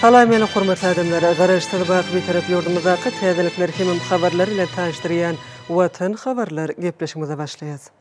Salam meni hormatly adamlar! Garaşsyz baky Bitarap ýurdumyzdaky täzelikler hemem habarlar bilen tanyşdyrýan Watan habarlar gepleşigimize başlaýas.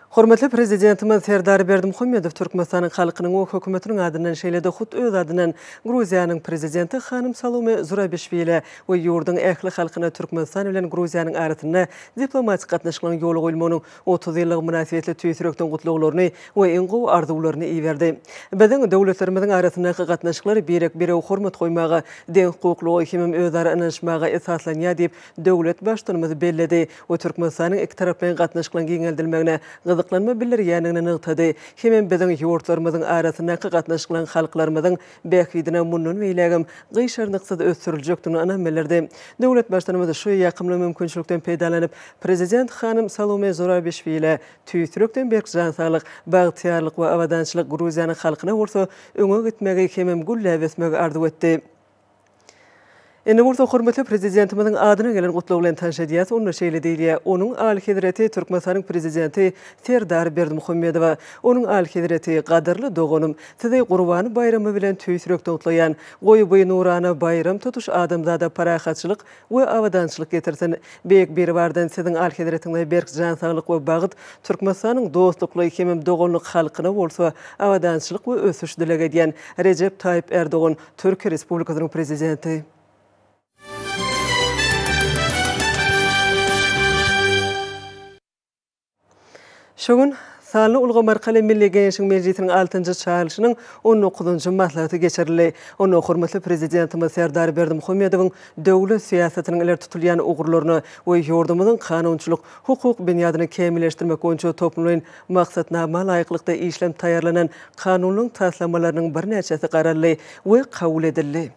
Hormatly Prezidentimiz Serdar Berdimuhamedow Türkmenistanyň halkynyň we Hökümetiniň adyndan, şeýle-de hut öz adyndan Gruziýanyň Prezidenti hanym Salome Zurabişwilä we ýurduň ähli halkyna Türkmenistan bilen Gruziýanyň arasynda diplomatik gatnaşyklaryň ýola goýulmagynyň 30 ýyllygy mynasybetli tüýs ýürekden gutlaglaryny we iň gowy arzuwlaryny iberdi. Biziň döwletlerimiziň arasyndaky gatnaşyklar birek-birege hormat goýmaga, deňhukuklyga hemem özara ynanyşmaga esaslanýar diýip, döwlet Baştutanymyz belledi we Türkmenistanyň ikitaraplaýyn gatnaşyklaryň giňeldilmegine gyzyklanma bildirýändigini nygtady hemem biziň ýurtlarymyzyň arasyndaky gatnaşyklaryň halklarymyzyň bähbidine mundan beýlägem gyşarnyksyz ösdüriljekdigine ynam bildirdi. Döwlet Baştutanymyz şu ýakymly mümkinçilikden peýdalanyp, Prezident hanym Salome Zurabişwilä tüýs ýürekden berk jan saglyk, bagtyýarlyk we abadançylyk, Gruziýanyň halkyna bolsa öňe gitmegi hemem gülläp ösmegi arzuw etdi. Indi bolsa hormatly Prezidentimiziň adyna gelen gutlag bilen tanyş edýäs, onda şeýle diýilýär, Onuň Alyhezreti Türkmenistanyň Prezidenti Serdar Berdimuhamedowa, Onuň Alyhezreti, gadyrly doganym, Sizi Gurban baýramy bilen tüýs ýürekden gutlaýan. Goý, bu nurana baýram tutuş adamzada parahatçylyk we abadançylyk getirsin. Beýik Biribardan Siziň Alyhezretiňize berk jan saglyk we bagt, Türkmenistanyň dostlukly hemem doganlyk halkyna bolsa abadançylyk we ösüş dileg edýän. Rejep Taýyp Ärdogan, Türkiýe Respublikasynyň Prezidenti. Şu gün sanly ulgam arkaly Milli Geňeşiň Mejlisiniň altynjy çagyrylyşynyň on dokuzynjy maslahaty geçirildi. Onda hormatly Prezidentimiz Serdar Berdimuhamedowyň döwlet syýasatynyň ileri tutulýan ugurlaryna we ýurdumyzyň kanunçylyk, hukuk binýadyny kämilleşdirmek boýunça toplumlaýyn maksatnama laýyklykda işlenip taýýarlanan Kanunlaryň taslamalarynyň birnäçesi garaldy we kabul edildi.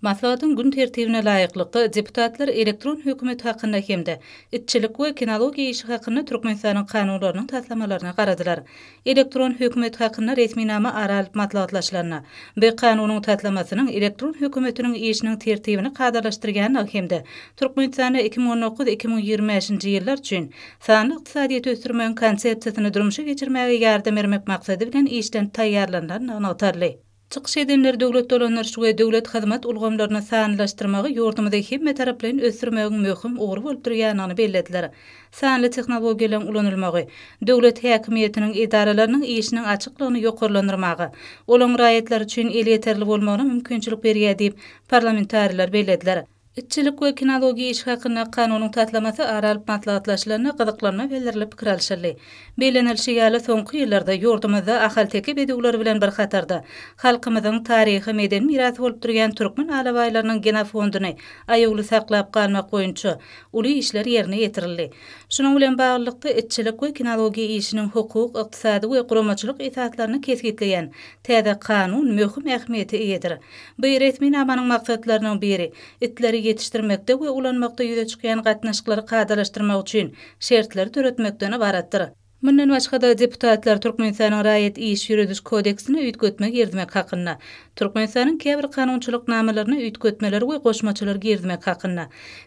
Maslahatyň gün tertibine laýyklykda, deputatlar Elektron hökümet hakynda hem-de Itçilik we kinologiýa işi hakynda Türkmenistanyň Kanunlarynyň taslamalaryna garadylar. Elektron hökümet hakynda resminama ara alyp maslahatlaşylanda, bu Kanunyň taslamasynyň elektron hökümetiniň işiniň tertibini kadalaşdyrýandygy hem-de Türkmenistanda 2019, 2025-nji ýyllar üçin Sanly ykdysadyýeti ösdürmegiň Konsepsiýasyny durmuşa geçirmäge ýardam bermek maksady bilen işlenip taýýarlanylandygy nygtaldy. Çykyş edenler döwlet dolandyryş we döwlet hyzmat ulgamlaryny sanlylaşdyrmagy ýurdumyzy hemmetaraplaýyn ösdürmegiň möhüm ugry bolup durýandygyny bellediler. Sanly tehnologiýalaryň ulanylmagy döwlet häkimiýetiniň edaralarynyň işiniň açyklygyny ýokarlandyrmaga, olaryň raýatlar üçin elýeterli bolmagyna mümkinçilik berýär diýip, parlamentariler bellediler. Itçilik we kinologiýa işi hakynda Kanunyň taslamasy ara alyp maslahatlaşylanda gyzyklanma bildirilip pikir alşyldy. Bellenilişi ýaly, soňky ýyllarda ýurdumyzda ahalteke bedewleri bilen bir hatarda, halkymyzyň taryhy-medeni mirasy bolup durýan türkmen alabaýlarynyň genofonduny aýawly saklap galmak boýunça uly işler ýerine ýetirildi. Şunuň bilen baglylykda, itçilik we kinologiýa işiniň hukuk, ykdysady we guramaçylyk esaslaryny kesgitleýän täze Kanun möhüm ähmiýete eýedir. Bu resminamanyň maksatlarynyň biri, itleri ýetişdirmekde we ulanmakda ýüze çykýan gatnaşyklary kadalaşdyrmak üçin şertleri döretmekden ybaratdyr. Mundan başga-da, deputatlar Türkmenistanyň Raýat iş ýörediş kodeksine üýtgetme girizmek hakynda, Türkmenistanyň käbir kanunçylyk namalaryna üýtgetmeler we goşmaçalar girizmek hakynda,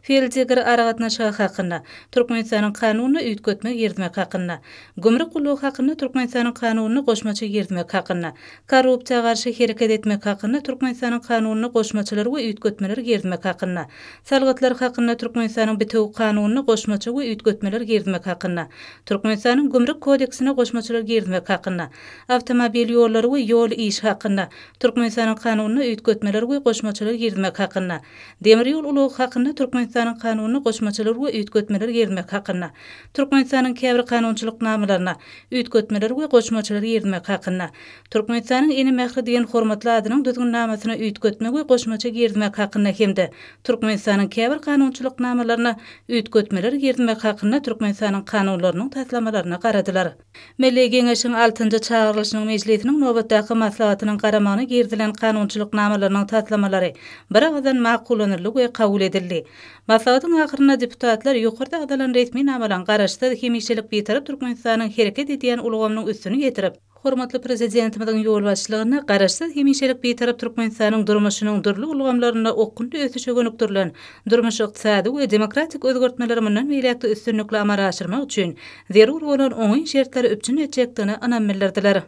Feldýeger aragatnaşygy hakynda Türkmenistanyň Kanunyna üýtgetme girizmek hakynda, Gümrük gullugy hakynda Türkmenistanyň Kanunyna goşmaça girizmek hakynda, Korrupsiýa garşy hereket etmek hakynda Türkmenistanyň Kanunyna goşmaçalar we üýtgetmeler girizmek hakynda, Salgytlar hakynda Türkmenistanyň Bitewi Kanunyna goşmaça we üýtgetmeler girizmek hakynda, Türkmenistanyň Gümrük kodeksine goşmaçalar girizmek hakynda, Awtomobil ýollary we ýol işi hakynda Türkmenistanyň Kanunyna üýtgetmeler we goşmaçalar girizmek hakynda, Demir ýol ulagy hakynda Türkmenistanyň Kanunyna goşmaçalar we üýtgetmeler girizmek hakynda, Türkmenistanyň käbir kanunçylyk namalaryna üýtgetmeler we goşmaçalar girizmek hakynda, Türkmenistanyň Ene mähri diýen hormatly adynyň Düzgünnamasyna üýtgetme we goşmaça girizmek hakynda hem-de Türkmenistanyň käbir kanunçylyk namalaryna üýtgetmeler girizmek hakynda Türkmenistanyň Kanunlarynyň taslamalaryna garadylar. Milli Geňeşiň altynjy çagyrylyşynyň mejlisiniň nobatdaky maslahatynyň garamagyna girizilen kanunçylyk namalarynyň taslamalary biragyzdan makullanyldy we kabul edildi. Maslahatyň ahyrynda deputatlar ýokarda agzalan resminamalaryň Garaşsyz, hemişelik Bitarap Türkmenistanyň hereket edýän ulgamynyň üstüni ýetirip, hormatly Prezidentimiziň ýolbaşçylygynda Garaşsyz, hemişelik Bitarap Türkmenistanyň durmuşynyň dürli ulgamlarynda okgunly ösüşe gönükdirilen durmuş-ykdysady we demokratik özgertmeleri mundan beýläk-de üstünlikli amala aşyrmak üçin zerur bolan oňyn şertleri üpjün etjekdigine ynam bildirdiler.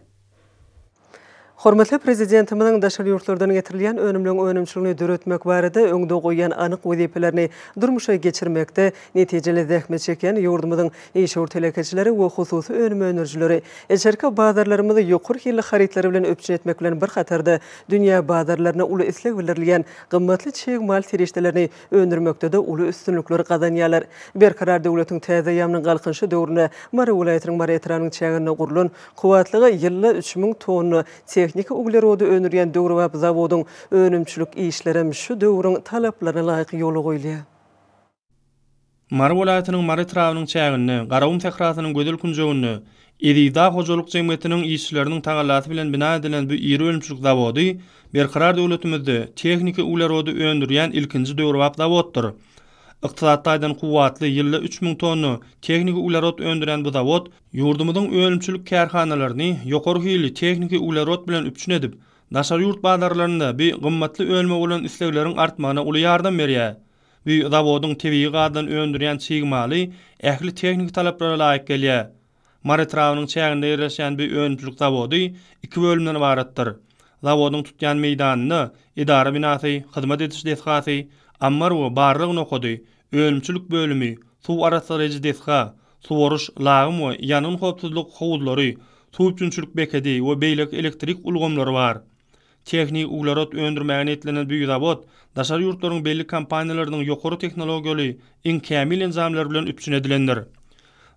Hormatly Prezidentimiziň daşary ýurtlardan getirilýän önümleň önümçiligini döretmek barada öňde goýýan anyk wezipelerini durmuşa geçirmekde netijeli zähmet çekýän ýurdumyzyň işewür telekeçileri we hususy önüm öndürijileri içerki bazarlarymyzy ýokary hilli harytlary bilen üpjün etmek bilen bir hatarda dünýä bazarlarynda uly isleg bildirilýän gymmatly çig mal serişdelerini öndürmekde-de uly üstünlikleri gazanýarlar. Berkarar döwletiň täze eýýamynyň Galkynyşy döwründe Mary welaýatynyň Mary etrabynyň çäginde gurlan Kuwwatlygy ýylda 3000 tonna tehniki uglerody öndürýän döwrebap zawodyň önümçilik işlerem şu döwrüň talaplaryna laýyk ýola goýulýar. Mary welaýatynyň Mary etrabynyň çäginde, Garagum sährasynyň gözel künjeginde Eziz dag hojalyk jemgyýetiniň işçileriniň tagallasy bilen bina edilen bu iri önümçilik zawody Berkarar döwletimizde tehniki uglerody öndürýän ilkinji döwrebap zawoddyr. Ykdysady taýdan kuwwatly, ýylda 3000 tonna tehniki uglerod öndürýän bu zawod Ýurdumyzyň önümçilik kärhanalaryny ýokary hilli tehniki uglerod bilen üpjün edip, daşary ýurt bazarlarynda bi gymmatly önüme bolan islegleriň artmagyna uly ýardam berýär. Bu zawodyň tebigy gazdan öndürýän çig maly ähli tehniki talaplara laýyk gelýär. Mary etrabynyň çäginde ýerleşýän bu önümçilik zawody iki bölümden ybaratdyr. Zawodyň tutýan meýdanynda edara binasy, hyzmat ediş desgasy, ammar we barlag nokady, önümçilik bölümi, suw arassalaýjy desga, suwaryş, lagym we ýangyn howpsuzlyk howuzlary, suw üpjünçilik bekedi we beýleki elektrik ulgamlary bar. Tehniki uglerod öndürmäge niýetlenen bu zawod daşary ýurtlaryň belli kompaniýalarynyň ýokary tehnologiýaly iň kämil enjamlary bilen üpjün edilendir.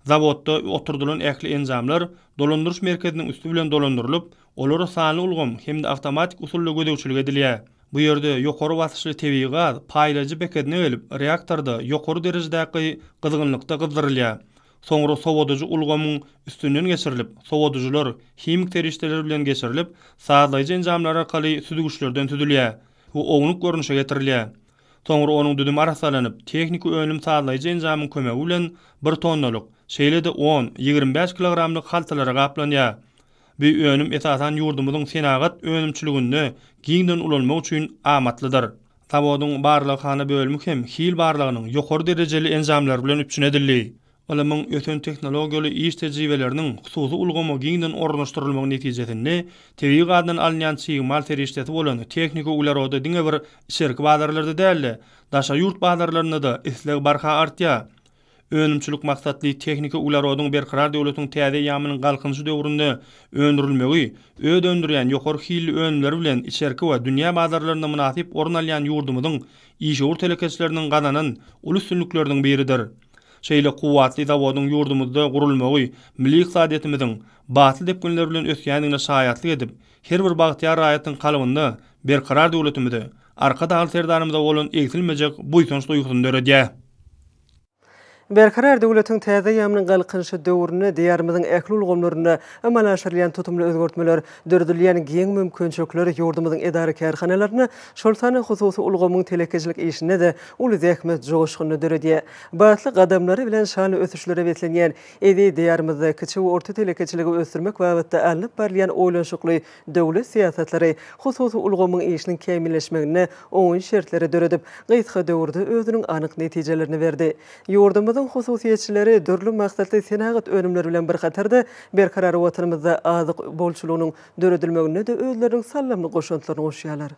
Zawodda oturdylan ähli enjamlar dolandyryş merkeziniň üsti bilen dolandyrylyp, olara sanly ulgam hem-de awtomatik usulda gözegçilik edilýär. Bu ýerde ýokary basyşly tebigy gaz paýlaýjy bekedine gelip, reaktorda ýokary derejedäki gyzgynlykda gyzdyrylýar. Soňra sowadyjy ulgamyň üstünden geçirilip, sowadyjylar himik serişdeler bilen geçirilip, sazlaýjy enjamlar arkaly süzgüçlerden süzülýär we ownuk görnüşe getirilýär. Soňra onuň düzümi arassalanyp, tehniki önüm sazlaýjy enjamyň kömegi bilen bir tonnalyk, şeýle-de on, 25 kilogramlyk haltalara gaplanýar. Bu önüm esasan ýurdumyzyň senagat önümçiliginde giňden ulanmak üçin amatlydyr. Zawodyň barlaghana bölümi hem hil barlagynyň ýokary derejeli enjamlary bilen üpjün edildi. Ylymyň ösen tehnologiýaly iş tejribeleriniň hususy ulgama giňden ornaşdyrylmagy netijesinde tebigy gazdan alynýan çig mal serişdesi bolan tehniki ugleroda diňe bir içerki bazarlarda däl-de, daşary ýurt bazarlarynda-da isleg barha artýar. Önümçilik maksatly tehniki uglerodyň Berkarar döwletiň täze eýýamynyň Galkynyşy döwründe öndürilmegi öz öndürýän ýokary hilli önümleri bilen içerki we dünýä bazarlarynda mynasyp orun alýan ýurdumyzyň işewür telekeçileriniň gazanan uly üstünlikleriniň biridir. Şeýle kuwwatly zawodyň ýurdumyzda gurulmagy milli ykdysadyýetimiziň batly depginler bilen ösýändigine şaýatlyk edip, her bir bagtyýar raýatyň kalbynda Berkarar döwletimize, Arkadagly Serdarymyza bolan egsilmejek buýsanç duýgusyny döredýär. Berkarar döwletiň täze eýýamynyň Galkynyşy döwründe Diýarymyzyň ähli ulgamlarynda amala aşyrylýan tutumly özgertmeler, döredilýän giň mümkinçilikler ýurdumyzyň edara-kärhanalarynda, şol sanda hususy ulgamyň telekeçilik işinde-de uly zähmet joşgunyny döredýär. Batly gadamlary bilen şanly ösüşlere beslenýän eziz Diýarymyzda kiçi we orta telekeçiligi ösdürmek babatda alnyp barylýan oýlanyşykly döwlet syýasatlary hususy ulgamyň işiniň kämilleşmeginde oňyn şertleri döredip, gysga döwürde özüniň anyk netijelerini berdi. Ýurdumyzyň hususyýetçileri dürli maksatly senagat önümleri bilen bir hatarda, berkarar Watanymyzda azyk bolçulygynyň döredilmeginde-de özleriniň saldamly goşantlaryny goşýarlar.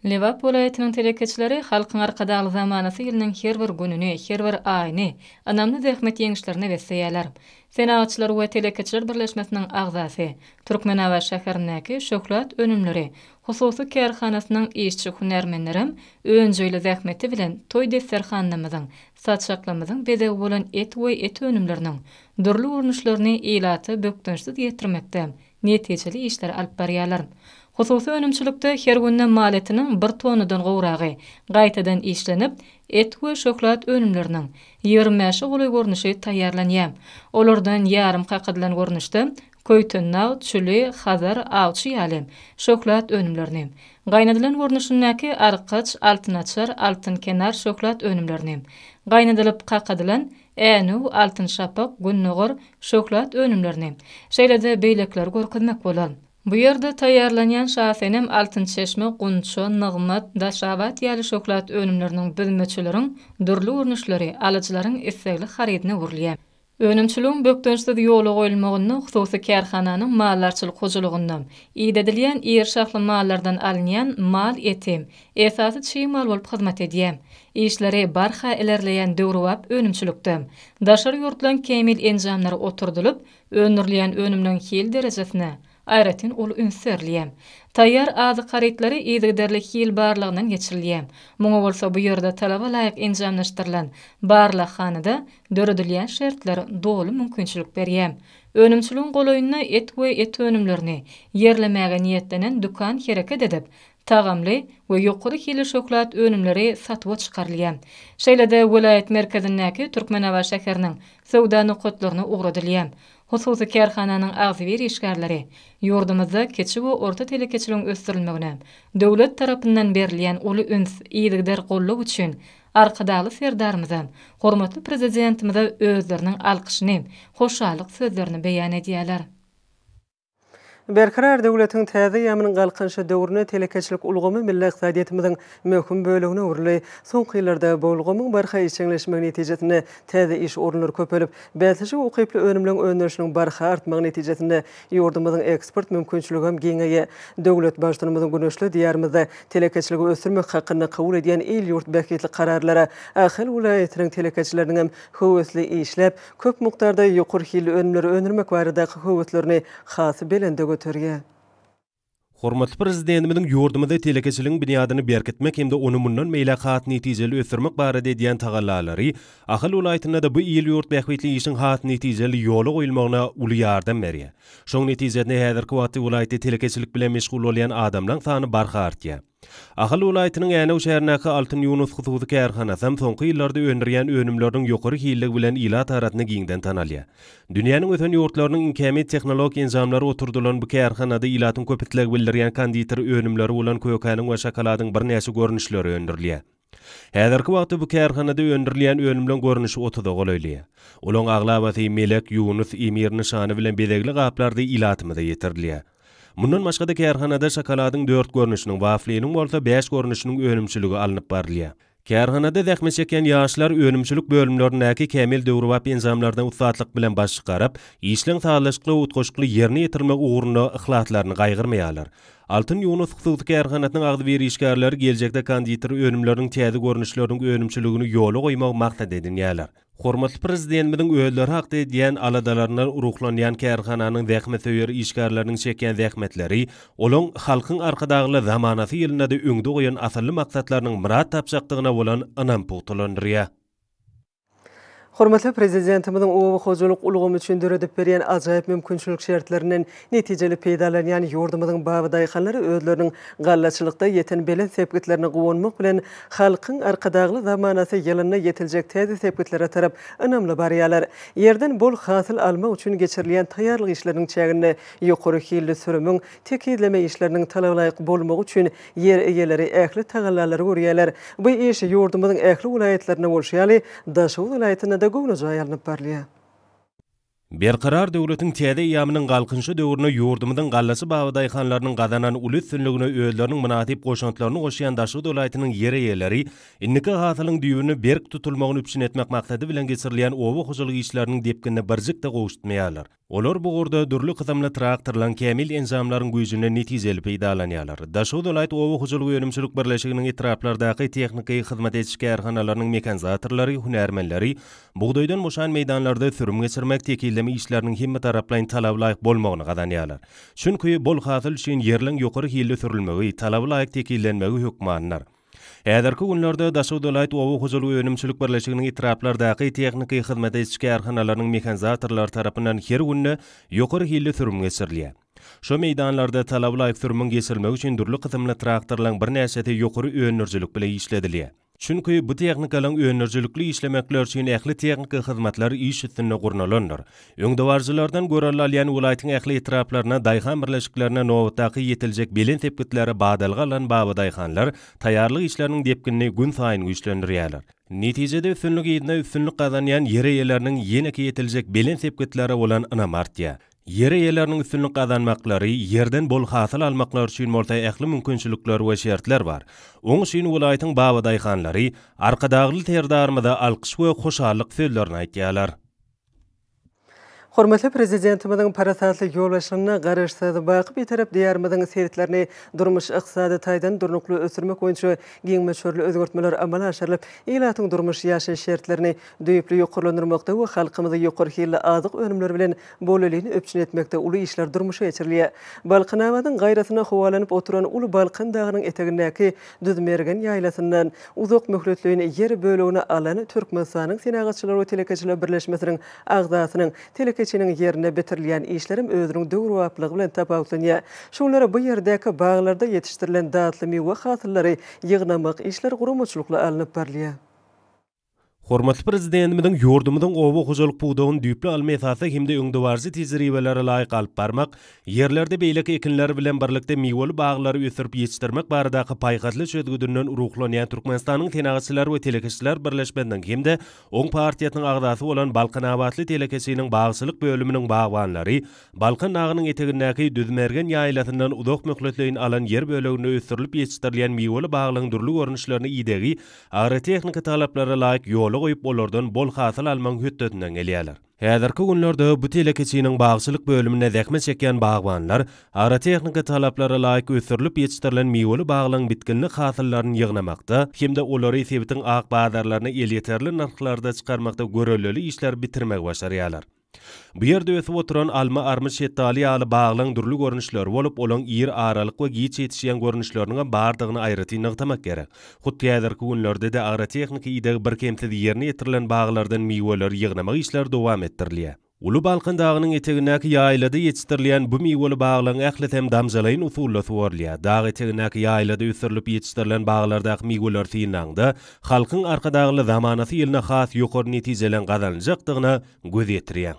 Lebap welaýatynyň telekeçileri Halkyň Arkadagly zamanasy ýylynyň her bir gününi, her bir aýyny ynamly zähmet ýeňişlerine besleýärler. Senagatçylar we telekeçiler birleşmesiniň agzasy, Türkmenabat şäherindäki Şöhlat önümleri hususy kärhanasynyň işçi-hünärmenlerem önjeýli zähmeti bilen toý desterhanymyzyň, saçaklarymyzyň bezegi bolan et we et önümleriniň dürli görnüşlerini ilata bökdençsiz ýetirmekde netijeli işleri alyp barýarlar. Hususy önümçilikde her günde mal etiniň bir tonnadan gowragy gaýtadan işlenip, et we şöhlat önümleriniň 25 bäşe golaý görnüşi taýýarlanýar. Olardan ýarym kakadylan görnüşde Köýtendag, Çüli, Hazar, Awçy ýaly şöhlat önümlerini, gaýnadylan görnüşindäki Arkaç, Altynaçar, Altyn kenar şöhlat önümlerini, gaýnadylyp kakadylan Änew, Altyn şapak, Gündogar şöhlat önümlerini, şeýle-de beýlekileri görkezmek bolar. Bu ýerde taýýarlanýan Şasenem, Altyn çeşme, Gunça, Nygmat, Daşabat ýaly şöhlat önümleriniň büzmeçeleriň dürli görnüşleri alyjylaryň islegli harydyna öwrülýär. Önümçiligiň bökdençsiz ýola goýulmagynda hususy kärhananyň maldarçylyk hojalygynda idedilýän iri şahly mallardan alynýan mal eti esasy çig mal bolup hyzmat edýär. Işleri barha ilerleýän döwrebap önümçilikde daşary ýurtlaryň kämil enjamlary oturdylyp, öndürilýän önümleň hil derejesine aýratyn uly üns berilýär. Taýýar azyk harytlary yzygiderli hil barlagyndan geçirilýär. Muňa bolsa bu ýerde talaba laýyk enjamlaşdyrylan barlaghanada döredilýän şertler doly mümkinçilik berýär. Önümçiligiň golaýynda et we et önümlerini ýerlemäge niýetlenen dükan hereket edip, tagamly we ýokary hilli şöhlat önümleri satuwa çykarylýar. Şeýle-de welaýat merkezindäki Türkmenabat şäheriniň söwda nokatlaryna ugradylýar. Hususy kärhananyň agzybir işgärleri ýurdumyzda kiçi we orta telekeçiligiň ösdürilmegine döwlet tarapyndan berilýän uly üns, yzygider goldaw üçin Arkadagly Serdarymyza, hormatly Prezidentimize özleriniň alkyşyny, hoşallyk sözlerini beýan edýärler. Berkarar döwletiň täze eýýamynyň Galkynyşy döwründe telekeçilik ulgamy milli ykdysadyýetimiziň möhüm bölegine öwrüldi. Soňky ýyllarda bu ulgamyň barha işjeňleşmegi netijesinde täze iş orunlary köpelip, bäsleşige ukyply önümleň öndürilişiniň barha artmagy netijesinde ýurdumyzyň eksport mümkinçiligi hem giňeýär. Döwlet Baştutanymyzyň güneşli Diýarymyzda telekeçiligi ösdürmek hakynda kabul edýän il-ýurt bähbitli kararlary Ahal welaýatynyň telekeçileriniň hem höwesli işläp, köp mukdarda ýokary hilli önümleri öndürmek baradaky höweslerini has belende göterýär. Hormatly Prezidentimiziň ýurdumyzda telekeçiligiň binýadyny berkitmek hem-de ony mundan beýläk has netijeli ösdürmek barada edýän tagallalary Ahal welaýatynda-da bu il-ýurt bähbitli işiň has netijeli ýola goýulmagyna uly ýardam berýär. Şoň netijesinde häzirki wagtda welaýatda telekeçilik bilen meşgul bolýan adamlaň sany barha artýar. Ahal welaýatynyň Änew şäherindäki Altyn Ýunus hususy kärhanasam soňky ýyllarda öndürýän önümleriniň ýokary hilligi bilen ilat arasynda giňden tanalýar. Dünýäniň ösen ýurtlarynyň iň kämil tehnologik enjamlary oturdylan bu kärhanada ilatyň köp isleg bildirýän konditer önümleri bolan kökäniň we şokoladyň birnäçe görnüşleri öndürilýär. Häzirki wagtda bu kärhanada öndürilýän önümleň görnüşi otuza golaýlaýar. Olaň aglabasy Melek, Ýunus, Emir nyşany bilen bezegli gaplarda ilatymyza ýetirilýär. Mundan başga-da kärhanada şokoladyň dört görnüşiniň, wafliniň bolsa bäş görnüşiniň önümçiligi alnyp barylýar. Kärhanada zähmet çekýän ýaşlar önümçilik bölümlerindäki kämil döwrebap enjamlardan ussatlyk bilen baş çykaryp, işleň sazlaşykly we utgaşykly ýerine ýetirilmegi ugrunda yhlaslaryny gaýgyrmaýarlar. Altyn Ýunus hususy kärhanasynyň agzybir işgärleri geljekde konditer önümleriniň täze görnüşleriniň önümçiligini ýola goýmagy maksat edinýärler. Hormatly Prezidentimiziň özleri hakda edýän aladalaryndan ruhlanýan kärhananyň zähmetsöýer işgärleriniň çekýän zähmetleri olaň Halkyň Arkadagly zamanasy ýylynda-da öňde goýan asylly maksatlarynyň myrat tapjakdygyna bolan ynam pugtalandyrýar. Hormatly Prezidentimiziň oba hojalyk ulgamy üçin döredip berýän ajaýyp mümkinçilik şertlerinden netijeli peýdalanýan ýurdumyzyň babadaýhanlary özleriniň gallaçylykda ýeten belent sepgitlerine guwanmak bilen, Halkyň Arkadagly zamanasy ýylynda ýetiljek täze sepgitlere tarap ynamly barýarlar. Ýerden bol hasyl almak üçin geçirilýän taýýarlyk işleriniň çäginde ýokary hilli sürümiň, tekizleme işleriniň talabalaýyk bolmagy üçin ýer eýeleri ähli tagallalary görýärler. Bu iş ýurdumyzyň ähli welaýatlarynda bolşy ýaly, Daşoguz welaýatynda-da göwnejaý alnyp barylýar. Berkarar döwletiň täze eýýamynyň Galkynyşy döwründe ýurdumyzyň gallaçy babadaýhanlarynyň gazanan uly üstünligine özleriniň mynasyp goşantlaryny goşýan Daşoguz welaýatynyň ýer eýeleri indiki hasylyň düýbüni berk tutulmagyny üpjün etmek maksady bilen geçirilýän oba hojalyk işleriniň depginini birjik-de gowşutmaýarlar. Olar bu ugurda dürli kysymly traktorlaryň, kämil enjamlaryň güýjünden netijeli peýdalanýarlar. Daşoguz welaýat oba hojalyk önümçilik birleşiginiň etraplardaky tehniki hyzmat ediş kärhanalarynyň mehanizatorlary, hünärmenleri bugdaýdan boşan meýdanlarda sürüm geçirmek, tekizleme işleriniň hemmetaraplaýyn talabalaýyk bolmagyny gazanýarlar. Çünki bol hasyl üçin ýerleň ýokary hilli sürülmegi, talabalaýyk tekizlenmegi hökmandyr. Häzirki günlerde Daşoguzwelaýat oba hojalyk önümçilik birleşiginiň etraplardaky tehniki hyzmat ediş kärhanalarynyň mehanizatorlary tarapyndan her günde ýokary hilli sürüm geçirilýär. Şo meýdanlarda talabalaýyk sürümiň geçirilmegi üçin dürli kysymly traktorlaryň birnäçesi ýokary öndürijilik bile işledilýär. Çünki bu tehnikalaryň öndürijilikli işlemekleri üçin ähli tehniki hyzmatlar iş üstünde gurnalandyr. Öňdebaryjylardan görelde alýan welaýatyň ähli etraplaryna, daýhan birleşiklerine nobatdaky ýetiljek belent sepgitlere badalga alan babadaýhanlar taýýarlyk işleriniň depginini günsaýyn güýçlendirýärler. Netijede üstünlik yzyna üstünlik gazanýan ýer eýeleriniň ýeneki ýetiljek belent sepgitlere bolan ynamy artýar. Ýer eýeleriniň üstünlik gazanmaklary, ýerden bol hasyl almaklary üçin bolsa ähli mümkinçilikler we şertler bar. Oň üçin welaýatyň babadaýhanlary Arkadagly Serdarymyza alkyş we hoşallyk sözlerini aýtýarlar. Hormatly Prezidentimiziň parasatly ýolbaşçylygynda Garaşsyz, baky Bitarap Diýarymyzyň sebitlerini durmuş-ykdysady taýdan durnukly ösdürmek boýunça giň möçberli özgertmeler amala aşyrylyp, ilatyň durmuş-ýaşaýyş şertlerini düýpli ýokarlandyrmakda we halkymyzy ýokary hilli azyk önümleri bilen bolelin üpjün etmekde uly işler durmuşa geçirilýär. Balkanabadyň gaýrasynda howalanyp oturan uly Balkan dagynyň etegindäki Düzmergen ýaýlasyndan uzak möhletleýin ýer bölegini alan Türkmenistanyň Senagatçylar we telekeçiler birleşmesiniň agzasynyň, telekeçiniň ýerinde bitirilýän işlerem özüniň döwrebaplygy bilen tapawutlanýar. Şu günler bu ýerdäki baglarda ýetişdirilen datly miwe hasyllary ýygnamak işleri guramaçylykly alnyp barylýar. Hormatly Prezidentimiziň ýurdumyzyň oba hojalyk pudagyny düýpli ylmy esasda hem-de öňdebaryjy tejribelere laýyk alyp barmak, ýerlerde beýleki ekinler bilen birlikde miweli baglary ösdürip ýetişdirmek baradaky paýhasly çözgüdinden ruhlanýan Türkmenistanyň Senagatçylar we telekeçiler birleşmesiniň hem-de Oň partiýasynyň agzasy bolan balkanabatly telekeçiniň bagçylyk bölüminiň bagbanlary Balkan dagynyň etegindäki Düzmergen ýaýlasyndan uzak möhletleýin alan ýer böleginde ösdürilip ýetişdirilýän miweli baglaryň dürli görnüşlerini idegi agrotehniki talaplara laýyk ýola goýup, olardan bol hasyl almagyň hötdesinden gelýärler. Häzirki günlerde bu telekeçiniň bagçylyk bölüminde zähmet çekýän bagbanlar agrotehniki talaplara laýyk ösdürilip ýetişdirilen miweli baglaryň bitginli hasyllaryny ýygnamakda hem-de olary sebitiň ak bazarlaryna elýeterli nyrhlarda çykarmakda görelleli işleri bitirmegi başarýarlar. Bu ýerde ösüp oturan alma, armyt, şetdaly ýaly baglaryň dürli görnüşleri bolup, olaryň ir aralyk we giç ýetişýän görnüşleriniňem bardygyny aýratyn nygtamak gerek. Hut häzirki günlerde-de agrotehniki ideg birkemsiz ýerine ýetirilen baglardan miweleri ýygnamak işleri dowam etdirilýär. Uly Balkan dagynyň etegindäki ýaýlada ýetişdirilýän bu miweli baglaryň ählisem damjalaýyn usulda suwarylýar. Dag etegindäki ýaýlada ösdürilip ýetişdirilen baglardaky miweleri synlaňda, Halkyň Arkadagly zamanasy ýylynda has ýokary netijeleň gazanyljakdygyna göz ýetirýäň.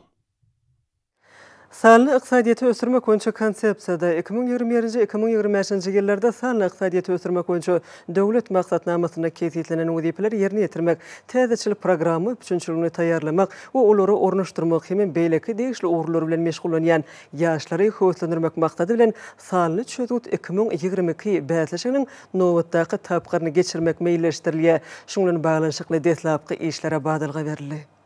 Sanly ykdysadyýeti ösdürmek boýunça Konsepsiýada, 2021-nji, 2025-nji ýyllarda sanly ykdysadyýeti ösdürmek boýunça Döwlet maksatnamasynda kesgitlenen wezipeleri ýerine ýetirmek, täzeçil programma üpjünçiligini taýýarlamak we olary ornaşdyrmak hemem beýleki degişli ugurlar bilen meşgullanýan ýaşlary höweslendirmek maksady bilen Sanly çözgüt 2022 bäsleşiginiň nobatdaky tapgyryny geçirmek meýilleşdirilýär. Şunuň bilen baglanyşykly deslapky işlere badalga berildi.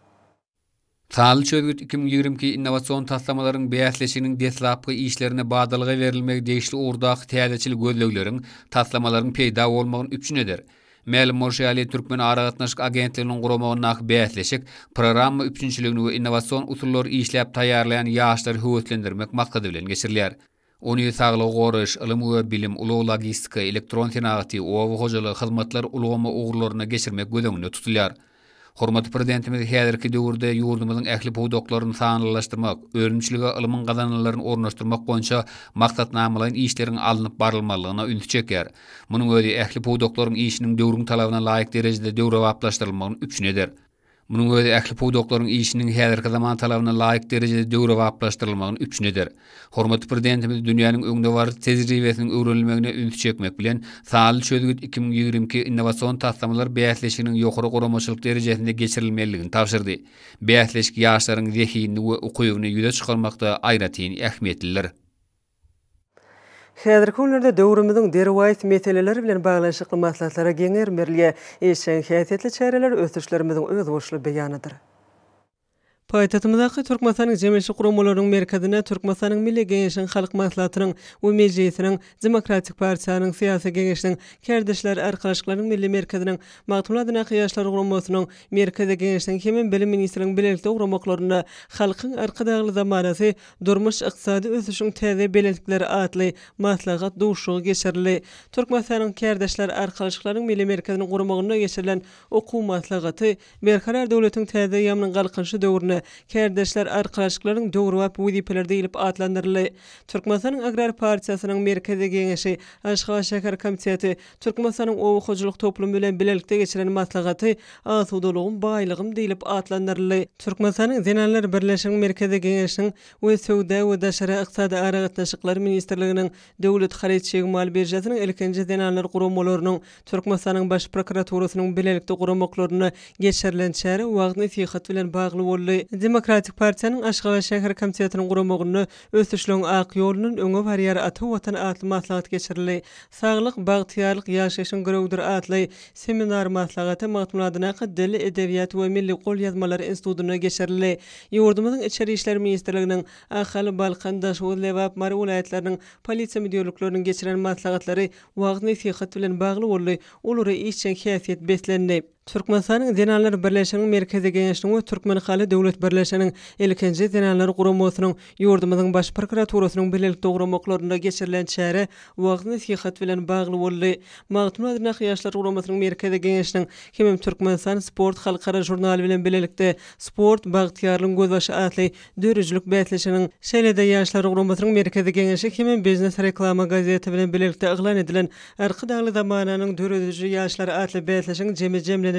Sanly çözgüt 2022 innowasion taslamalaryň bäsleşiginiň deslapky işlerine badalga berilmegi degişli ugurdaky täzeçil gözlegleriň, taslamalaryň peýda bolmagyny üpjün eder. Mälim bolşy ýaly, Türkmen aragatnaşyk agentliginiň guramagyndaky bäsleşik programma üpjünçiligini we innowasion usullary işläp taýýarlaýan ýaşlary höweslendirmek maksady bilen geçirilýär. Ony saglygy goraýyş, ylym we bilim, ulag-logistika, elektron senagaty, oba hojalygy, hyzmatlar ulgamy ugurlarynda geçirmek göz öňünde tutulýar. Hormatly Prezidentimiz häzirki döwürde ýurdumyzyň ähli pudaklaryny sanlylaşdyrmak, önümçilige ylmyň gazananlaryny ornaşdyrmak boýunça maksatnamalaýyn işleriň alnyp barylmalygyna ünsi çekýär. Munuň özi ähli pudaklaryň işiniň döwrüň talabyna laýyk derejede döwrebaplaşdyrylmagyny üpjün eder. Munuň özi ähli pudaklaryň işiniň häzirki zaman talabyna laýyk derejede döwrebaplaşdyrylmagyny üpjün eder. Hormatly Prezidentimiz dünýäniň öňdebaryjy tejribesiniň öwrenilmegine ünsi çekmek bilen, Sanly çözgüt 2022 innowasion taslamalar bäsleşiginiň ýokary guramaçylyk derejesinde geçirilmelidigini tabşyrdy. Bäsleşik ýaşlaryň zehinini we ukybyny ýüze çykarmakda aýratyn ähmiýetlidir. Häzirki günlerde döwrümiziň derwaýys meseleleri bilen baglanyşykly maslahatlara giň gerim berilýär. Işjeň häsiýetli çäreler ösüşlerimiziň özboluşly beýanydyr. Paýtagtymyzdaky Türkmenistanyň Jemgyýetçilik guramalarynyň merkezinde Türkmenistanyň Milli Geňeşiniň Halk Maslahatynyň we Mejlisiniň, Demokratik partiýanyň Syýasy Geňeşiniň, Kärdeşler arkalaşyklarynyň Milli merkeziniň, Magtymguly adyndaky Ýaşlar guramasynyň Merkezi Geňeşiniň hemem Bilim ministrliginiň bilelikde guramaklarynda Halkyň Arkadagly zamanasy Durmuş-ykdysady ösüşiň täze belentlikleri atly maslahat duşuşygy geçirildi. Türkmenistanyň Kärdeşler arkalaşyklarynyň Milli merkeziniň guramagynda geçirilen okuw maslahaty Berkarar döwletiň täze eýýamynyň Galkynyşy döwründe kärdeşler arkalaşyklarynyň döwrebap wezipeleri diýlip atlandyryldy. Türkmenistanyň Agrar partiýasynyň Merkezi Geňeşi, Aşgabat şäher komiteti, Türkmenistanyň Oba hojalyk toplumy bilen bilelikde geçiren maslahaty Asudalygym, baýlygym diýlip atlandyryldy. Türkmenistanyň Zenanlar birleşiginiň Merkezi Geňeşiniň we Söwda we daşary ykdysady aragatnaşyklar ministrliginiň Döwlet haryt çig mal biržasynyň ilkinji zenanlar guramalarynyň Türkmenistanyň Baş prokuraturasynyň bilelikde guramaklarynda geçirilen çäre wagyz-nesihat bilen bagly boldy. Demokratik partiýanyň Aşgabat şäher komitetiniň guramagynda Ösüşligiň ak ýolundan öňe barýar ata Watan atly maslahat geçirildi. Saglyk, bagtyýarlyk ýaşaýşyň girewidir atly seminar maslahaty Magtymguly adyndaky Dil, edebiýat we milli golýazmalar institutynda geçirildi. Ýurdumyzyň Içeri işler ministrliginiň Ahal, Balkan, Daşoguz, Lebap, Mary welaýatlarynyň polisiýa müdirlikleriniň geçiren maslahatlary wagyz-nesihat bilen bagly boldy, olara işjeň häsiýet beslendi. Türkmenistanyň Zenanlar birleşiginiň Merkezi Geňeşiniň we Türkmenhaly döwlet birleşiginiň ilkinji Zenanlar guramasynyň, ýurdumyzyň Baş prokuraturasynyň bilelikde guramaklarynda geçirilen çäre wagyz-nesihat bilen bagly boldy. Magtymguly adyndaky Ýaşlar guramasynyň Merkezi Geňeşiniň hemem Türkmenistan Sport halkara žurnaly bilen bilelikde Sport, bagtyýarlygyň gözbaşy atly döredijilik bäsleşiginiň, şeýle-de Ýaşlar guramasynyň Merkezi Geňeşi hemem Biznes reklama gazeti bilen bilelikde yglan edilen Arkadagly zamananyň dörediji ýaşlary atly bäsleşigiň jemi jemlenildi.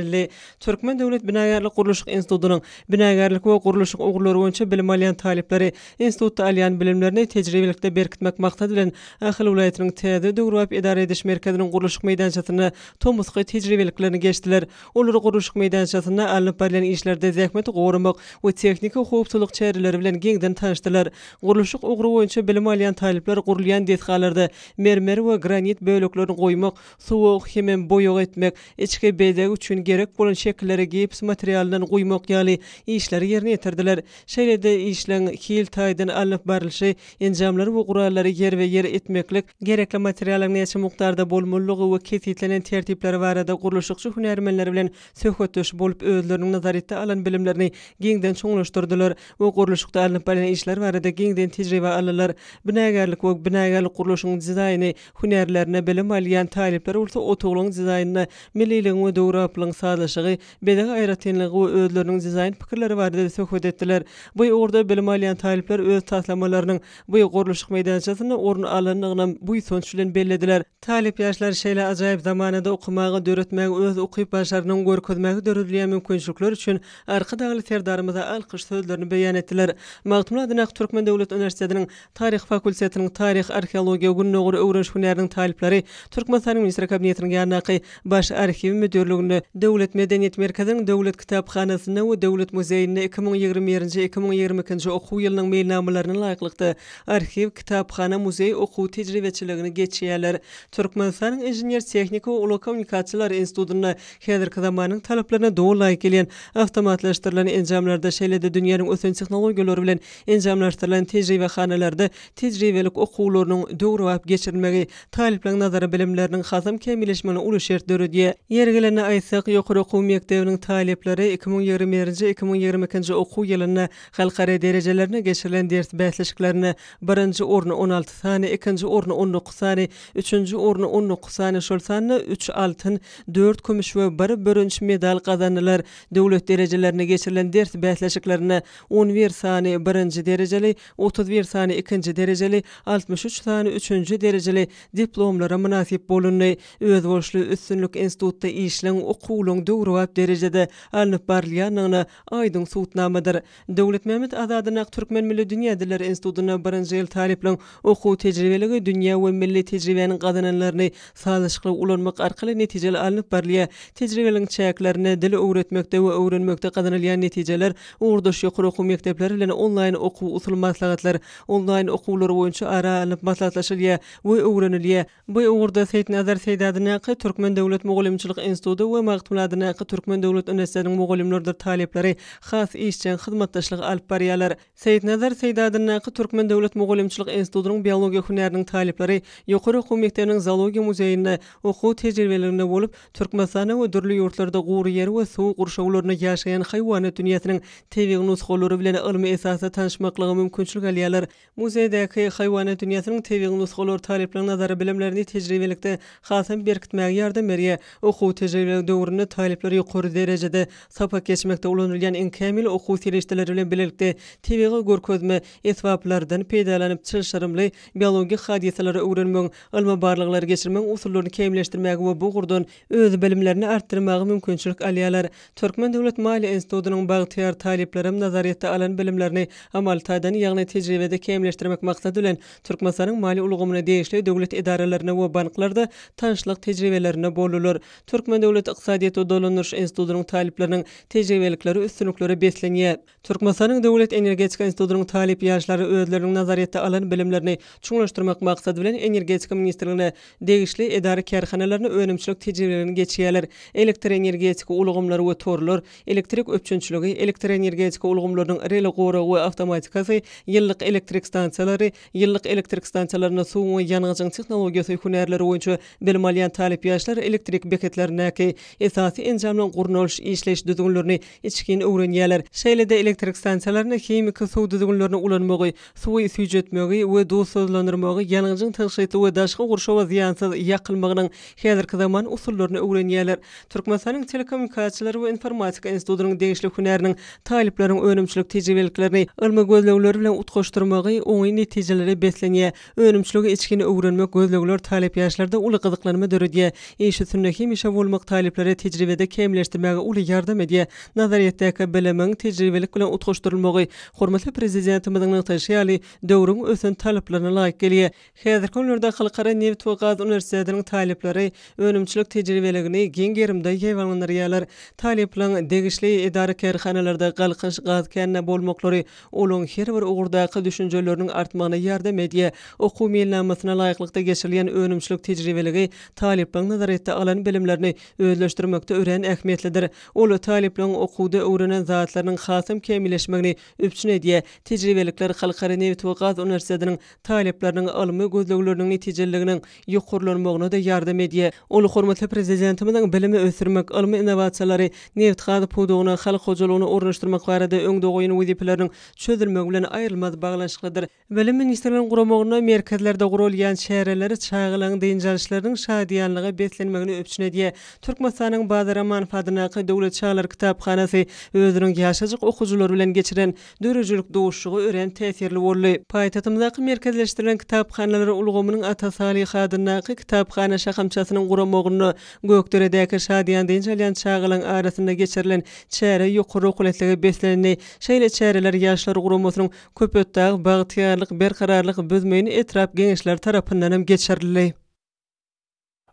Türkmen döwlet binagärlik-gurluşyk institutynyň binagärlik we gurluşyk ugurlary boýunça bilim alýan talyplary institutda alýan bilimlerini tejribelikde berkitmek maksady bilen Ahal welaýatynyň täze döwrebap edara ediş merkeziniň gurluşyk meýdançasynda tomusky tejribeliklerini geçdiler. Olar gurluşyk meýdançasynda alnyp barylýan işlerde zähmeti goramak we tehniki howpsuzlyk çäreleri bilen giňden tanyşdylar. Gurluşyk ugry boýunça bilim alýan talyplar gurulýan desgalarda mermer we granit böleklerini goýmak, suwag hemem boýag etmek, içki bezeg üçin gerek bolan şekilleri gips materialyndan guýmak ýaly işleri ýerine ýetirdiler. Şeýle-de işleň hil taýdan alnyp barlyşy, enjamlary we gurallary ýerbe-ýer etmeklik, gerekli materialyň näçe mukdarda bolmalydygy we kesgitlenen tertipleri barada gurluşykçy hünärmenler bilen söhbetdeş bolup özleriniň nazaryýetde alan bilimlerini giňden çuňlaşdyrdylar we gurluşykda alnyp barýan işler barada giňden tejribe aldylar. Binagärlik we binagärlik gurluşygyň dizaýny hünärlerinde bilim alýan talyplar bolsa otaglaryň dizaýnynda milliligiň we döwrebaplygyň sazlaşygy, bezeg aýratynlygy we özleriniň dizaýn pikirleri barada söhbet etdiler. Bu ugurda bilim alýan talyplar öz taslamalarynyň bu gurluşyk meýdançasynda orun alandygynam buýsanç bilen bellediler. Talyp ýaşlar şeýle ajaýyp zamanada okamaga, döretmäge, öz ukyp-başarnygyny görkezmäge döredilýän mümkinçilikler üçin Arkadagly Serdarymyza alkyş sözlerini beýan etdiler. Magtymguly adyndaky Türkmen döwlet uniwersitetiniň Taryh fakultetiniň Taryh, arheologiýa, Gündogar öwreniş hünäriniň talyplary Türkmenistanyň Ministrler Kabinetiniň ýanyndaky Baş arhiw müdirliginde, Döwlet medeniýet merkeziniň Döwlet kitaphanasynda we Döwlet muzeýinde 2021-nji, 2022-nji okuw ýylynyň meýilnamalaryna laýyklykda arhiw, kitaphana, muzeý okuw tejribeçiligini geçýärler. Türkmenistanyň Inžener-tehniki we ulag kommunikasiýalary institutynda häzirki zamanyň talaplaryna doly laýyk gelýän awtomatlaşdyrylan enjamlarda, şeýle-de dünýäniň ösen tehnologiýalary bilen enjamlaşdyrylan tejribehanalarda tejribelik okuwlarynyň döwrebap geçirilmegi talyplaryň nazary bilimleriniň hasam kämilleşmegine uly şert döredýär. Ýeri gelende aýtsak, ýokary okuw mekdebiniň talyplary 2021-nji, 2022-nji okuw ýylynda halkara derejelerinde geçirilen ders bäsleşiklerinde birinji orny 16 sany, ikinji orny 19 sany, üçünji orny 19 sany, şol sanda üç altyn, dört kümüş we bir bürünç medal gazandylar. Döwlet derejelerinde geçirilen ders bäsleşiklerinde 11 sany birinji derejeli, 31 sany ikinji derejeli, 63 sany üçünji derejeli diplomlara mynasyp bolundy. Özboluşly üstünlik institutda işleň, okuwlaryň döwrebap derejede alnyp barylýandygyna aýdyň subutnamadyr. Döwletmämmet Azadyndaky Türkmen milli dünýä dilleri institutynda birinji ýyl talyplaryň okuw tejribeligi dünýä we milli tejribäniň gazananlaryny sazlaşykly ulanmak arkaly netijeli alnyp barylýar. Tejribeligiň çäklerinde dil öwretmekde we öwrenmekde gazanylýan netijeler ugurdaş ýokary okuw mekdepleri bilen onlaýn okuw-usuly maslahatlar, onlaýn okuwlary boýunça ara alnyp maslahatlaşylýar we öwrenilýär. Bu ugurda Seýitnazar Seýdi adyndaky Türkmen döwlet mugallymçylyk instituty we Magtymguly adyndaky Türkmen döwlet uniwersitetiniň mugallymlarydyr talyplary has işjeň hyzmatdaşlygy alyp barýarlar. Seýitnazar Seýdi adyndaky Türkmen döwlet mugallymçylyk institutynyň biologiýa hünäriniň talyplary ýokary okuw mekdebiniň zoologiýa muzeýinde okuw tejribeliginde bolup, Türkmenistanda we dürli ýurtlarda gury ýer we suw gurşawlarynda ýaşaýan haýwanat dünýäsiniň tebigy nusgalary bilen ylmy esasda tanyşmaklyga mümkinçilik alýarlar. Muzeýdäki haýwanat dünýäsiniň tebigy nusgalary talyplaryň nazary bilimlerini tejribelikde hasam berkitmäge ýardam berýär. Okuw tejribeligi döwründe talyplar ýokary derejede sapak geçmekde ulanylýan iň kämil okuw serişdeleri bilen bilelikde tebigy görkezme esbaplardan peýdalanyp çylşyrymly biologik hadysalary öwrenmegiň, ylmy barlaglary geçirmegiň usullaryny kämilleşdirmäge we bu ugurdan öz bilimlerini artdyrmaga mümkinçilik alýarlar. Türkmen döwlet maliýe institutynyň bagtyýar talyplaram nazaryýetde alan bilimlerini amaly taýdan, ýagny tejribede kämilleşdirmek maksady bilen, Türkmenistanyň maliýe ulgamyna degişli döwlet edaralarynda we banklarda tanyşlyk tejribelerinde boldular. Türkmen döwlet ykdysadyýet. Ykdysadyýet we dolandyryş institutynyň talyplarynyň tejribelikleri üstünliklere beslenýär. Türkmenistanyň Döwlet energetika institutynyň talyp ýaşlary özleriniň nazaryýetde alan bilimlerini çuňlaşdyrmak maksady bilen Energetika ministrligine degişli edara-kärhanalarynda önümçilik tejribelerini geçýärler. Elektroenergetika ulgamlary we torlar, elektrik üpjünçiligi, elektroenergetika ulgamlarynyň rele goragy we awtomatikasy, ýyllyk elektrik stansiýalary, ýyllyk elektrik stansiýalarynda suwuň we ýangyjyň tehnologiýasy hünärleri boýunça bilim alýan talyp ýaşlar elektrik beketlerindäki esasy enjamlaryň gurnalyş, işleýiş düzgünlerini içgin öwrenýärler. Şeýle-de elektrik stansiýalarynda himiki suw düzgünlerini ulanmagy, suwy süýjetmegi we duzsuzlandyrmagy, ýangyjyň tygşytly we daşky gurşawa zyýansyz ýakylmagynyň häzirki zaman usullaryny öwrenýärler. Türkmenistanyň Telekommunikasiýalar we informatika institutynyň degişli hünäriniň talyplaryň önümçilik tejribeliklerini ylmy gözlegler bilen utgaşdyrmagy oňyn netijelere beslenýär. Önümçiligi içgin öwrenmek gözlegler talyp ýaşlarda uly gyzyklanma döredýär. Iş üstünde hemişe bolmak talyplary tejribede kämilleşdirmäge uly ýardam edýär. Nazaryýetdäki bilimiň tejribelik bilen utgaşdyrylmagy, hormatly Prezidentimiziň nygtaýşy ýaly, döwrüň ösen talaplaryna laýyk gelýär. Häzirki günlerde Halkara nebit we gaz uniwersitetiniň talyplary önümçilik tejribeligini giň gerimde ýaýbaňlandyrýarlar. Talyplaryň degişli edara-kärhanalarda Galkynyş gaz käninde bolmaklary olaryň her bir ugurdaky düşünjeleriniň artmagyna ýardam edýär. Okuw meýilnamasyna laýyklykda geçirilýän önümçilik tejribeligi talyplaryň nazaryýetde alan bilimlerini özleşdirmekde örän ähmiýetlidir. Ol talyplaryň okuwda öwrenen zatlarynyň hasam kämilleşmegini üpjün edýär. Tejribelikler Halkara nebit we gaz uniwersitetiniň talyplarynyň ylmy gözlegleriniň netijeliliginiň ýokarlanmagyna-da ýardam edýär. Ol hormatly Prezidentimiziň bilimi ösdürmek, ylmy innowasiýalary nebitgaz pudagyna, halk hojalygyna ornaşdyrmak barada öňde goýan wezipeleriniň çözülmegi bilen aýrylmaz baglanyşyklydyr. Bilim ministrliginiň guramagynda merkezlerde guralýan çäreler çagalaryň dynç alyşlarynyň şadyýanlyga beslenmegini üpjün edýär. Türkmenistanyň Bazar Amanow adyndaky Döwlet çagalar kitaphanasy özüniň ýaşajyk okyjylary bilen geçiren Döredijilik duşuşygy örän täsirli boldy. Paýtagtymyzdaky merkezleşdirilen kitaphanalar ulgamynyň Ata Salyh adyndaky kitaphana şahamçasynyň guramagynda Gökderedäki şadyýan dynç alýan çagalaryň arasynda geçirilen çäre ýokary ruhubelentlige beslendi. Şeýle çäreler Ýaşlar guramasynyň Köpetdag, Bagtyýarlyk, Berkararlyk, Büzmeýin etrap Geňeşleri tarapyndan hem geçirildi.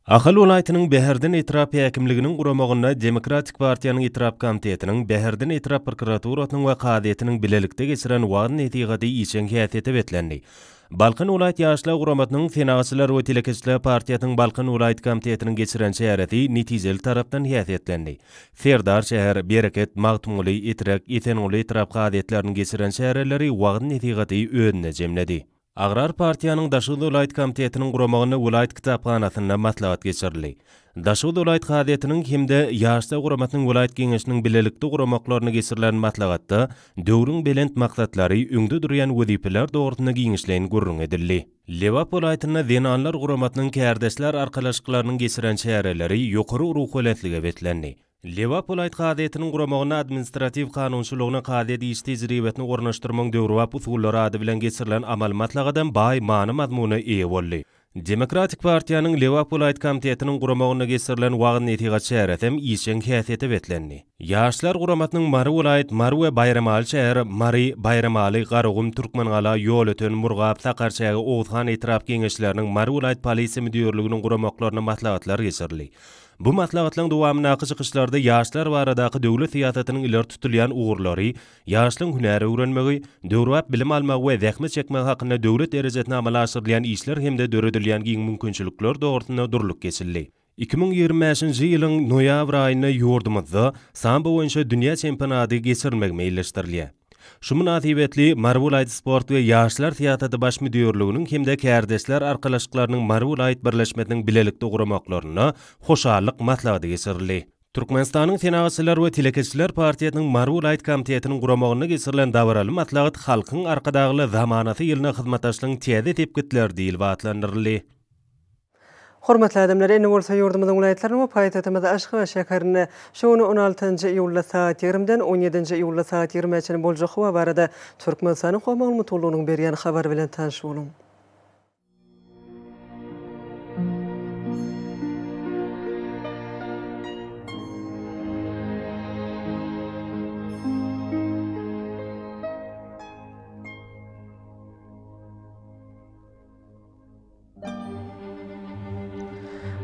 Ahal welaýatynyň Bäherden etrap häkimliginiň guramagynda Demokratik partiýanyň etrap komitetiniň, Bäherden etrap prokuraturasynyň we kazyýetiniň bilelikde geçiren wagyz-nesihaty işjeň häsiýete beslendi. Balkan welaýat Ýaşlar guramasynyň Senagatçylar we telekeçiler partiýasynyň Balkan welaýat komitetiniň geçiren çäresi netijeli tarapdan häsiýetlendi. Serdar şäher, Bereket, Magtymguly, Etrek, Esenguly etrap kazyýetleriniň geçiren çäreleri wagyz-nesihaty özünde jemledi. Agrar partiýanyň Daşoguz welaýat komitetiniň guramagynda welaýat kitaphanasynda maslahat geçirildi. Daşoguz welaýat kazyýetiniň hem-de Ýaşlar guramasynyň welaýat geňeşiniň bilelikde guramaklarynda geçirilen maslahatda döwrüň belent maksatlary, öňde durýan wezipeler dogrusynda giňişleýin gürrüň edildi. Lebap welaýatynda Zenanlar guramasynyň kärdeşler arkalaşyklarynyň geçiren çäreleri ýokary ruhubelentlige beslendi. Lebap welaýat kazyýetiniň guramagynda Administratiw kanunçylygyna kazyýet iş tejribesini ornaşdyrmagyň döwrebap usullary ady bilen geçirilen amaly maslahatam baý many-mazmuna eýe boldy. Demokratik partiýanyň Lebap welaýat komitetiniň guramagynda geçirilen wagyz-nesihat çäresem işjeň häsiýete beslendi. Ýaşlar guramasynyň Mary welaýat, Mary we Baýramaly şäher, Mary, Baýramaly, Garagum, Türkmengala, Ýolöten, Murgap, Sakarçäge, Oguzhan etrap Geňeşleriniň, Mary welaýat Polisiýa müdirliginiň guramaklarynda maslahatlar geçirildi. Bu maslahatlaryň dowamyndaky çykyşlarda ýaşlar baradaky döwlet syýasatynyň ileri tutulýan ugurlary, ýaşlaryň hünär öwrenmegi, döwrebap bilim almagy we zähmet çekmegi hakynda döwlet derejesinde amala aşyrylýan işler hem-de döredilýän giň mümkinçilikler dogrusynda durlup geçildi. 2025-nji ýylyň noýabr aýynda ýurdumyzda sambo boýunça dünýä çempionady geçirilmegi meýilleşdirilýär. Şu mynasybetli Mary welaýat sport we ýaşlar syýasaty baş müdirliginiň hem-de Kärdeşler arkalaşyklarynyň Mary welaýat birleşmesiniň bilelikde guramaklarynda hoşallyk maslahaty geçirildi. Türkmenistanyň Senagatçylar we telekeçiler partiýasynyň Mary welaýat komitetiniň guramagynda geçirilen dabaraly maslahat Halkyň Arkadagly zamanasy ýylynda hyzmatdaşlygyň täze sepgitleri diýlip atlandyryldy. Hormatly adamlar, indi bolsa ýurdumyzyň welaýatlarynda we paýtagtymyz Aşgabat şäherinde şu gün on altynjy iýulda sagat ýigrimiden on ýedinji iýulda sagat ýigrimä çenli boljak howa barada Türkmenistanyň Howa maglumat gullugynyň berýän habary bilen tanyş boluň.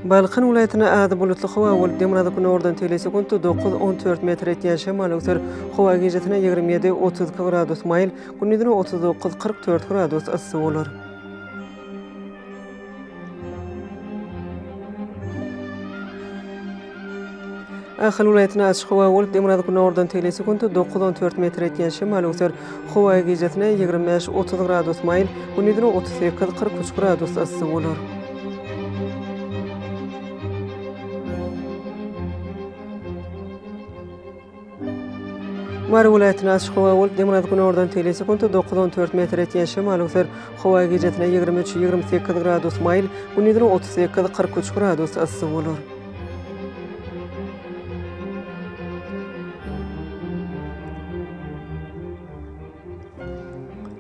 Balkan welaýatynda azy bulutly howa bolup, demirgazyk-günordan tegelek sekuntda dokuz, on dört metr etýän şemal öwser. Howa gijesine 27, 32 gradus maýyl, gündizine 39, 44 gradus yssy bolar. Ahal welaýatynda açyk howa bolup, demirgazyk-günordan tegelek sekuntda dokuz, on dört metr etýän şemal öwser. Howa gijesine 25, 30 gradus maýyl, gündizine 38, 43 gradus yssy bolar. Mary welaýatynda açyk howa bolup, demirgazyk-günordan tegelek sekuntda dokuz, on dört metr etýän şemal öwser. Howa gijesine 23, 28 gradus maýyl, gündizine 38, 43 gradus yssy bolar.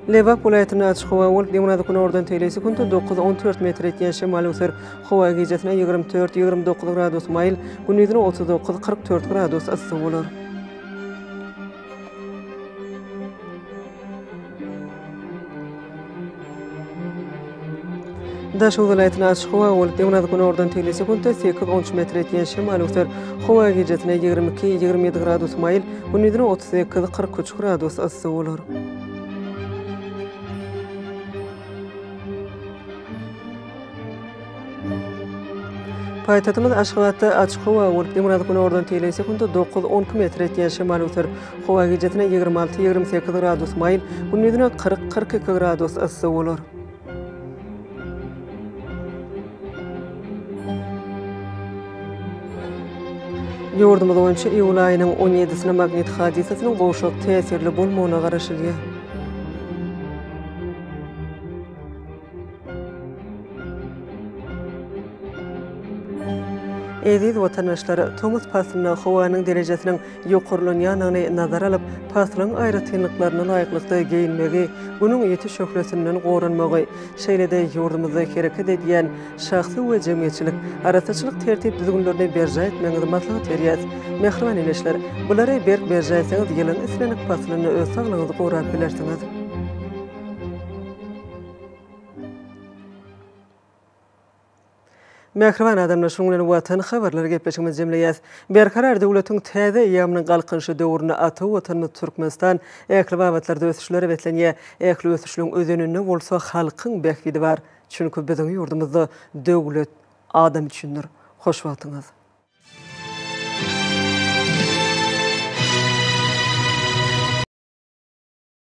Lebap welaýatynda açyk howa bolup, demirgazyk-günordan tegelek sekuntda dokuz, on dört metr etýän şemal öwser. Howa gijesine 24, 29 gradus maýyl, gündizine 39, 44 gradus yssy bolar. Daşoguz welaýatynda açyk howa bolup, demirgazyk-günordan tegelek sekuntda sekiz, on üç metr etýän şemal öwser. Howa gijesine 22, 27 gradus maýyl, gündizine 38, 43 gradus yssy bolar. Paýtagtymyz Aşgabatda açyk howa bolup, demirgazyk-günordan tegelek sekuntda dokuz, on iki metr etýän şemal öwser. Howa gijesine 26, 28 gradus maýyl, gündizine 40, 42 gradus yssy bolar. Ýurdumyz boýunça iýul aýynyň on ýedisine magnit hadysasynyň gowşak täsirli bolmagyna garaşylýar. Eziz watandaşlar, tomus paslynda howanyň derejesiniň ýokarlanýandygyny nazara alyp, paslyň aýratynlyklaryna laýyklykda geýinmegi, Günüň ýiti şöhlesinden goranmagy, şeýle-de ýurdumyzda hereket edýän şahsy we jemgyýetçilik arassaçylyk tertip-düzgünlerini berjaý etmegiňizi maslahat berýäris. Mähriban ildeşler, bulary berk berjaý etseňiz, ýylyň islendik paslynda öz saglygyňyzy gorap bilersiňiz. Mähriban adamlar, şunuň bilen Watan habarlary gepleşigimizi jemleýäs. Berkarar döwletiň täze eýýamynyň Galkynyşy döwründe ata Watanymyz Türkmenistan ähli babatlarda ösüşlere beslenýär. Ähli ösüşleň özeninde bolsa halkyň bähbidi bar. Çünki biziň ýurdumyzda döwlet adam üçindir. Hoş wagtyňyz!